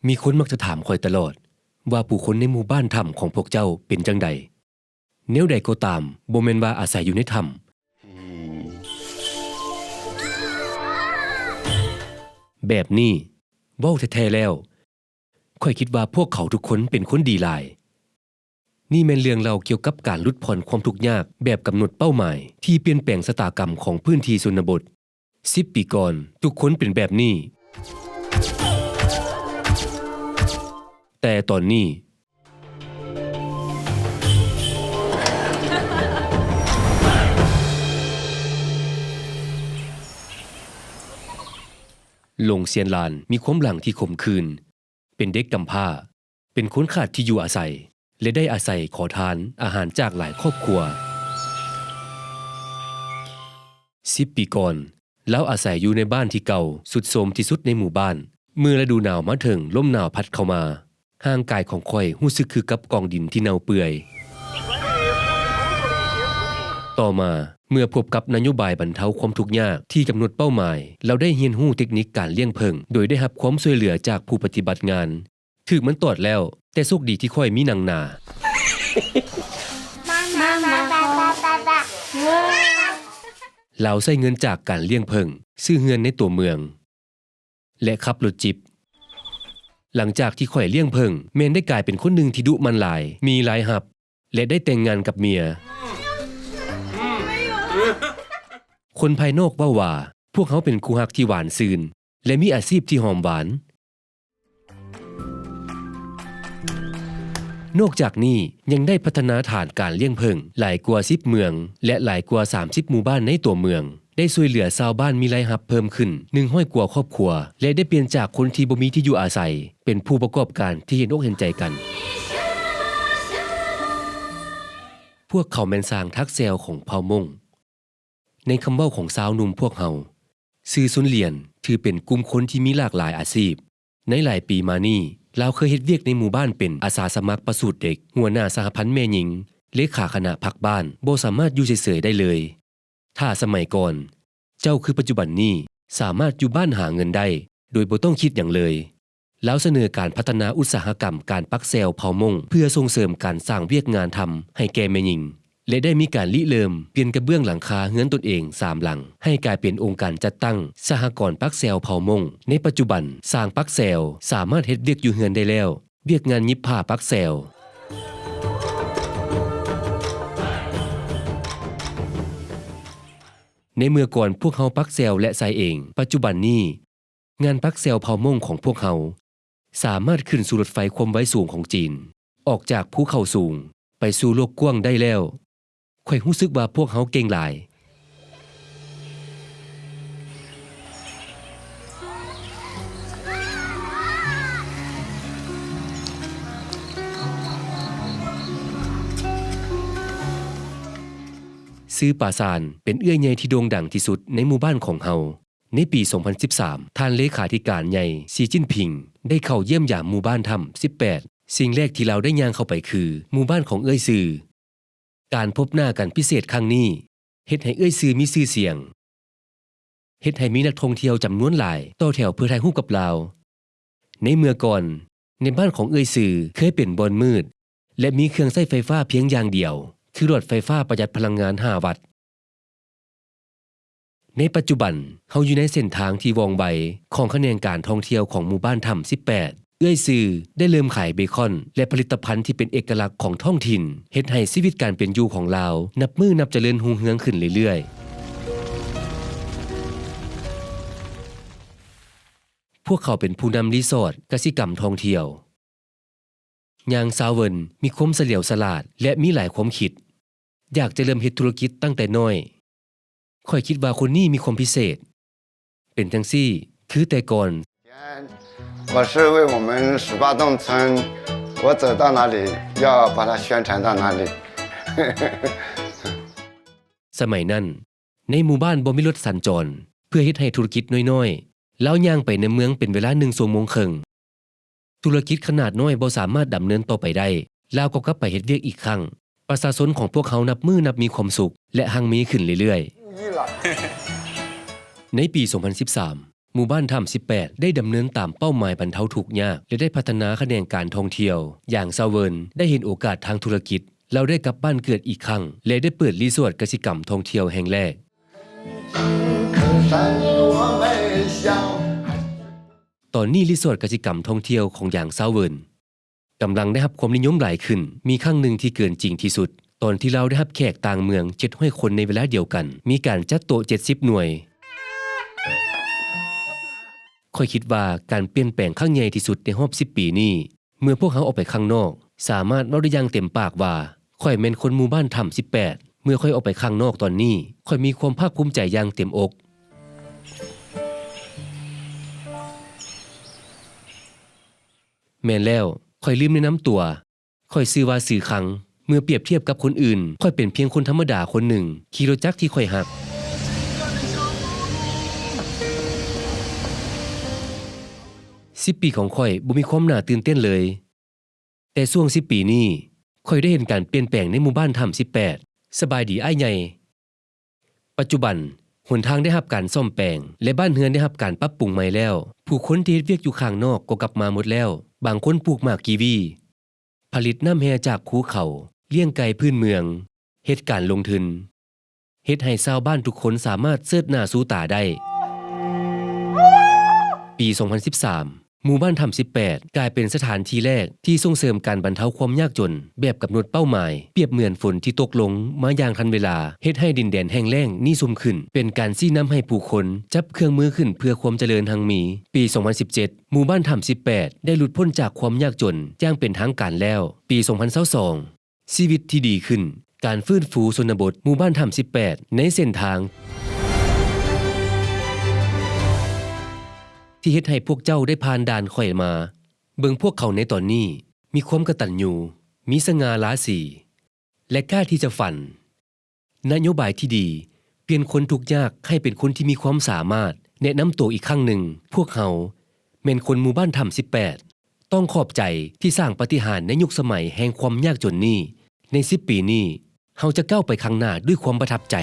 ມີຄົນມັກຈະຖາມຂ້ອຍຕະຫຼອດວ່າຜູ້ຄົນໃນໝູ່ບ້ານຖ້ຳຂອງພວກເຈົ້າເປັນຈັ່ງໃດ? ແນວໃດກໍຕາມ, ບໍ່ແມ່ນວ່າອາໄສຢູ່ໃນຖ້ຳ. ແບບນີ້, ເວົ້າແທ້ໆແລ້ວ, ຂ້ອຍຄິດວ່າພວກເຂົາທຸກຄົນເປັນຄົນດີຫຼາຍ. ນີ້ແມ່ນເລື່ອງເລົ່າກ່ຽວກັບການຫຼຸດຜ່ອນຄວາມທຸກຍາກແບບກຳນົດເປົ້າໝາຍ ທີ່ປ່ຽນແປງຊະຕາກຳຂອງພື້ນທີ່ຊົນນະບົດ. ສິບປີກ່ອນ, ທຸກຄົນເປັນແບບນີ້. ແຕ່ຕອນນີ້, ລົງຊຽນລານມີຄວາມຫຼັງທີ່ຂົມຂື່ນ, ເປັນເດັກກຳພ້າ, ເປັນຄົນຂາດທີ່ຢູ່ອາໄສ ແລະ ໄດ້ອາໄສຂໍທານອາຫານຈາກຫຼາຍຄອບຄົວ. ສິບປີກ່ອນ, ລາວອາໄສຢູ່ໃນບ້ານທີ່ເກົ່າ, ຊຸດໂຊມທີ່ສຸດໃນໝູ່ບ້ານ. ເມື່ອລະດູໜາວມາເຖິງ, ລົມໜາວພັດເຂົ້າມາ, ຮ່າງກາຍຂອງຂ້ອຍຮູ້ສຶກຄືກັບກອງດິນທີ່ເນົ່າເປື່ອຍ. ຕໍ່ມາ, ເມື່ອພົບກັບນະໂຍບາຍບັນເທົາຄວາມທຸກຍາກທີ່ກຳນົດເປົ້າໝາຍ, ລາວໄດ້ຮຽນຮູ້ເຕັກນິກການລ້ຽງເຜິ້ງ ໂດຍໄດ້ຮັບຄວາມຊ່ວຍເຫຼືອຈາກຜູ້ປະຕິບັດງານ. ຖືກມັນຕອດແລ້ວ, ແຕ່ໂຊກດີທີ່ຂ້ອຍມີໜັງໜາ. ລາວໃຊ້ເງິນຈາກການລ້ຽງເຜິ້ງ ຊື້ເຮືອນໃນຕົວເມືອງ ແລະ ຂັບລົດຈິບ. ຫຼັງຈາກທີ່ຂ້ອຍລ້ຽງເຜິ້ງ, ແມ່ນໄດ້ກາຍເປັນຄົນໜຶ່ງທີ່ດຸໝັ່ນຫຼາຍ, ມີລາຍຮັບ ແລະ ໄດ້ແຕ່ງງານກັບເມຍ. ຄົນພາຍນອກເວົ້າວ່າ ພວກເຮົາເປັນຄູ່ຮັກທີ່ຫວານຊື່ນ ແລະ ມີອາຊີບທີ່ຫອມຫວານ. ນອກຈາກນີ້, ຍັງໄດ້ພັດທະນາຖານການລ້ຽງເຜິ້ງຫຼາຍກວ່າສິບເມືອງ ແລະ ຫຼາຍກວ່າສາມສິບໝູ່ບ້ານໃນຕົວເມືອງ, ໄດ້ຊ່ວຍເຫຼືອຊາວບ້ານມີລາຍຮັບເພີ່ມຂຶ້ນໜຶ່ງຮ້ອຍກວ່າຄອບຄົວ ແລະ ໄດ້ປ່ຽນຈາກຄົນທີ່ບໍ່ມີທີ່ຢູ່ອາໄສ ເປັນຜູ້ປະກອບການທີ່ເຫັນອົກເຫັນໃຈກັນ. ພວກເຂົາແມ່ນຊ່າງຖັກແຊວຂອງເຜົ່າມົ້ງ. ໃນຄຳເວົ້າຂອງຊາວໜຸ່ມພວກເຮົາ, ຊື່ ຊຸນຫຼຽນ ຖືເປັນກຸ່ມຄົນທີ່ມີຫຼາກຫຼາຍອາຊີບ. ໃນຫຼາຍປີມານີ້, ລາວເຄີຍເຮັດວຽກໃນໝູ່ບ້ານເປັນອາສາສະໝັກປະສູດເດັກ, ຫົວໜ້າສະຫະພັນແມ່ຍິງ, ເລຂາຄະນະພັກບ້ານ, ບໍ່ສາມາດຢູ່ເສີຍໆໄດ້ເລີຍ. ຖ້າສະໄໝກ່ອນ, ເຈົ້າຄືປັດຈຸບັນນີ້, ສາມາດຢູ່ບ້ານຫາເງິນໄດ້ ໂດຍບໍ່ຕ້ອງຄິດຫຍັງເລີຍ. ລາວສະເໜີການພັດທະນາອຸດສາຫະກຳການປັກແຊວເຜົ່າມົ້ງ ເພື່ອສົ່ງເສີມການສ້າງວຽກງານທຳໃຫ້ແກ່ແມ່ຍິງ ແລະ ໄດ້ມີການລິເລີ່ມປ່ຽນກະເບື້ອງຫຼັງຄາເຮືອນຕົນເອງສາມຫຼັງ ໃຫ້ກາຍເປັນອົງການຈັດຕັ້ງສະຫະກອນປັກແຊວເຜົ່າມົ້ງ. ໃນປັດຈຸບັນ, ຊ່າງປັກແຊວສາມາດເຮັດວຽກຢູ່ເຮືອນໄດ້ແລ້ວ, ວຽກງານຫຍິບຜ້າປັກແຊວ. ໃນເມື່ອກ່ອນພວກເຮົາປັກແຊວ ແລະ ໃສ່ເອງ, ປັດຈຸບັນນີ້, ງານປັກແຊວເຜົ່າມົ້ງຂອງພວກເຮົາ ສາມາດຂຶ້ນສູ່ລົດໄຟຄວາມໄວສູງຂອງຈີນ, ອອກຈາກພູເຂົາສູງໄປສູ່ໂລກກວ້າງໄດ້ແລ້ວ. ຂ້ອຍຮູ້ສຶກວ່າພວກເຮົາເກັ່ງຫຼາຍ. ຊື່ປາຊານ ເປັນເອື້ອຍໃຫຍ່ທີ່ໂດ່ງດັງທີ່ສຸດໃນໝູ່ບ້ານຂອງເຮົາ. ໃນປີສອງພັນສິບສາມ ທ່ານເລຂາທິການໃຫຍ່ ຊີ ຈິ້ນຜິງ ໄດ້ເຂົ້າຢ້ຽມຢາມໝູ່ບ້ານຖ້ຳສິບແປດ. ສິ່ງແລກທີ່ລາວໄດ້ຍ່າງເຂົ້າໄປຄືໝູ່ບ້ານຂອງເອື້ອຍຊື່. ການພົບໜ້າກັນພິເສດຄັ້ງນີ້ ເຮັດໃຫ້ເອື້ອຍຊື່ມີຊື່ສຽງ, ເຮັດໃຫ້ມີນັກທ່ອງທ່ຽວຈຳນວນຫຼາຍຕໍ່ແຖວເພື່ອຖ່າຍຮູບກັບລາວ. ໃນເມື່ອກ່ອນ, ໃນບ້ານຂອງເອື້ອຍຊື່ເຄີຍເປັນບ່ອນມືດ ແລະ ມີເຄື່ອງໃຊ້ໄຟຟ້າພຽງຢ່າງດຽວ ຄືຫຼອດໄຟຟ້າປະຢັດພະລັງງານຫ້າວັດ. ໃນປັດຈຸບັນ, ເຮົາຢູ່ໃນເສັ້ນທາງທີ່ວ່ອງໄວຂອງຂະແໜງການທ່ອງທ່ຽວຂອງໝູ່ບ້ານຖ້ຳສິບແປດ. ເອື້ອຍຊື່ໄດ້ເລີ່ມຂາຍເບຄອນ ແລະ ຜະລິດຕະພັນທີ່ເປັນເອກະລັກຂອງທ້ອງຖິ່ນ, ເຮັດໃຫ້ຊີວິດການເປັນຢູ່ຂອງລາວນັບມື້ນັບຈະເລີນຮຸ່ງເຮືອງຂຶ້ນເລື້ອຍໆ. ພວກເຂົາເປັນຜູ້ນຳຣີສອດກະສິກຳທ່ອງທ່ຽວ. ຍາງຊາວເວິນມີຄວາມສະຫຼຽວສະຫຼາດ ແລະ ມີຫຼາຍຄວາມຄິດ. ຢາກຈະເລີ່ມເຮັດທຸລະກິດຕັ້ງແຕ່ນ້ອຍ. ຂ້ອຍຄິດວ່າຄົນນີ້ມີຄວາມພິເສດ. ເປັນຈັ່ງຊີ້, ຄືແຕ່ກ່ອນ. 我是为我们十八洞村，我走到哪里，要把它宣传到哪里。 ສະໄໝນັ້ນ, ໃນໝູ່ບ້ານບໍ່ມີລົດສັນຈອນ, ເພື່ອເຮັດໃຫ້ທຸລະກິດນ້ອຍໆ, ລາວຍ່າງໄປໃນເມືອງເປັນເວລາໜຶ່ງຊົ່ວໂມງເຄິ່ງ. ທຸລະກິດຂະໜາດນ້ອຍບໍ່ສາມາດດຳເນີນຕໍ່ໄປໄດ້, ລາວກໍກັບໄປເຮັດວຽກອີກຄັ້ງ. ປະຊາຊົນຂອງພວກເຮົານັບມື້ນັບມີຄວາມສຸກ ແລະ ຮັ່ງມີຂຶ້ນເລື້ອຍໆ. ໃນປີສອງພັນສິບສາມ, ໝູ່ບ້ານຖ້ຳສິບແປດ ໄດ້ດຳເນີນຕາມເປົ້າໝາຍບັນເທົາທຸກຍາກ ແລະ ໄດ້ພັດທະນາຂະແໜງການທ່ອງທ່ຽວ. ຢາງ ຊາວເວີນ ໄດ້ເຫັນໂອກາດທາງທຸລະກິດ, ລາວໄດ້ກັບບ້ານເກີດອີກຄັ້ງ ແລະ ໄດ້ເປີດຣີສອດກະສິກຳທ່ອງທ່ຽວແຫ່ງແລກ. ຕອນນີ້ຣີສອດກະສິກຳທ່ອງທ່ຽວຂອງຢາງ ຊາວເວີນ ກຳລັງໄດ້ຮັບຄວາມນິຍົມຫຼາຍຂຶ້ນ. ມີຄັ້ງໜຶ່ງທີ່ເກີນຈິງທີ່ສຸດ, ຕອນທີ່ລາວໄດ້ຮັບແຂກຕ່າງເມືອງເຈັດຮ້ອຍຄົນໃນເວລາດຽວກັນ, ມີການຈັດໂຕະເຈັດສິບໜ່ວຍ. ຂ້ອຍຄິດວ່າການປ່ຽນແປງຄັ້ງໃຫຍ່ທີ່ສຸດໃນຮອບສິບປີນີ້, ເມື່ອພວກເຮົາອອກໄປຂ້າງນອກ, ສາມາດເວົ້າໄດ້ຢ່າງເຕັມປາກວ່າ ຂ້ອຍແມ່ນຄົນໝູ່ບ້ານຖ້ຳສິບແປດ ເມື່ອຂ້ອຍອອກໄປຂ້າງນອກຕອນນີ້, ຂ້ອຍມີຄວາມພາກພູມໃຈຢ່າງເຕັມອົກ. ແມ່ນແລ້ວ, ຂ້ອຍລືມແນະນຳຕົວ. ຂ້ອຍຊື່ວ່າ ຊື່ຄັງ. ເມື່ອປຽບທຽບກັບຄົນອື່ນ, ຂ້ອຍເປັນພຽງຄົນທຳມະດາຄົນໜຶ່ງ, ຂີ່ລົດຈັກທີ່ຂ້ອຍຮັກ. ສິບປີຂອງຂ້ອຍບໍ່ມີຄວາມໜ້າຕື່ນເຕັ້ນເລີຍ. ແຕ່ຊ່ວງສິບປີນີ້, ຂ້ອຍໄດ້ເຫັນການປ່ຽນແປງໃນໝູ່ບ້ານຖ້ຳສິບແປດ. ສະບາຍດີອ້າຍໃຫຍ່. ປັດຈຸບັນ, ຫົນທາງໄດ້ຮັບການສ້ອມແປງ ແລະ ບ້ານເຮືອນໄດ້ຮັບການປັບປຸງໃໝ່ແລ້ວ. ຜູ້ຄົນທີ່ເຮັດວຽກຢູ່ຂ້າງນອກກໍກັບມາໝົດແລ້ວ. ບາງຄົນປູກໝາກກີວີ, ຜະລິດນ້ຳແຮ່ຈາກພູເຂົາ, ລ້ຽງໄກ່ພື້ນເມືອງ, ເຮັດການລົງທຶນ, ເຮັດໃຫ້ຊາວບ້ານທຸກຄົນສາມາດເຊີດໜ້າຊູຕາໄດ້. ປີສອງພັນສິບສາມ ໝູ່ບ້ານຖ້ຳສິບແປດ ກາຍເປັນສະຖານທີ່ແລກທີ່ສົ່ງເສີມການບັນເທົາຄວາມຍາກຈົນແບບກຳນົດເປົ້າໝາຍ, ປຽບເໝືອນຝົນທີ່ຕົກລົງມາຢ່າງທັນເວລາ, ເຮັດໃຫ້ດິນແດນແຫ້ງແລ້ງນີ້ຊຸ່ມຂຶ້ນ, ເປັນການຊີ້ນຳໃຫ້ຜູ້ຄົນຈັບເຄື່ອງມືຂຶ້ນເພື່ອຄວາມຈະເລີນຮັ່ງມີ. ປີສອງພັນສິບເຈັດ ໝູ່ບ້ານຖ້ຳສິບແປດ ໄດ້ຫຼຸດພົ້ນຈາກຄວາມຍາກຈົນຢ່າງເປັນທາງການແລ້ວ. ປີສອງພັນຊາວສອງ ຊີວິດທີ່ດີຂຶ້ນ, ການຟື້ນຟູຊົນນະບົດ, ໝູ່ບ້ານຖ້ຳສິບແປດ ໃນເສັ້ນທາງທີ່ເຮັດໃຫ້ພວກເຈົ້າໄດ້ຜ່ານດ່ານຂ້ອຍມາ. ເບິ່ງພວກເຂົາໃນຕອນນີ້, ມີຄວາມກະຕັນຍູ, ມີສະຫງ່າລາສີ ແລະ ກ້າທີ່ຈະຝັນ. ນະໂຍບາຍທີ່ດີ, ປ່ຽນຄົນທຸກຍາກໃຫ້ເປັນຄົນທີ່ມີຄວາມສາມາດ. ແນະນຳໂຕອີກຄັ້ງໜຶ່ງ, ພວກເຮົາແມ່ນຄົນໝູ່ບ້ານຖ້ຳສິບແປດ. ຕ້ອງຂອບໃຈທີ່ສ້າງປາຕິຫານໃນຍຸກສະໄໝແຫ່ງຄວາມຍາກຈົນນີ້. ໃນສິບປີນີ້, ເຮົາຈະກ້າວໄປຂ້າງໜ້າດ້ວຍຄວາມປະທັບໃຈ.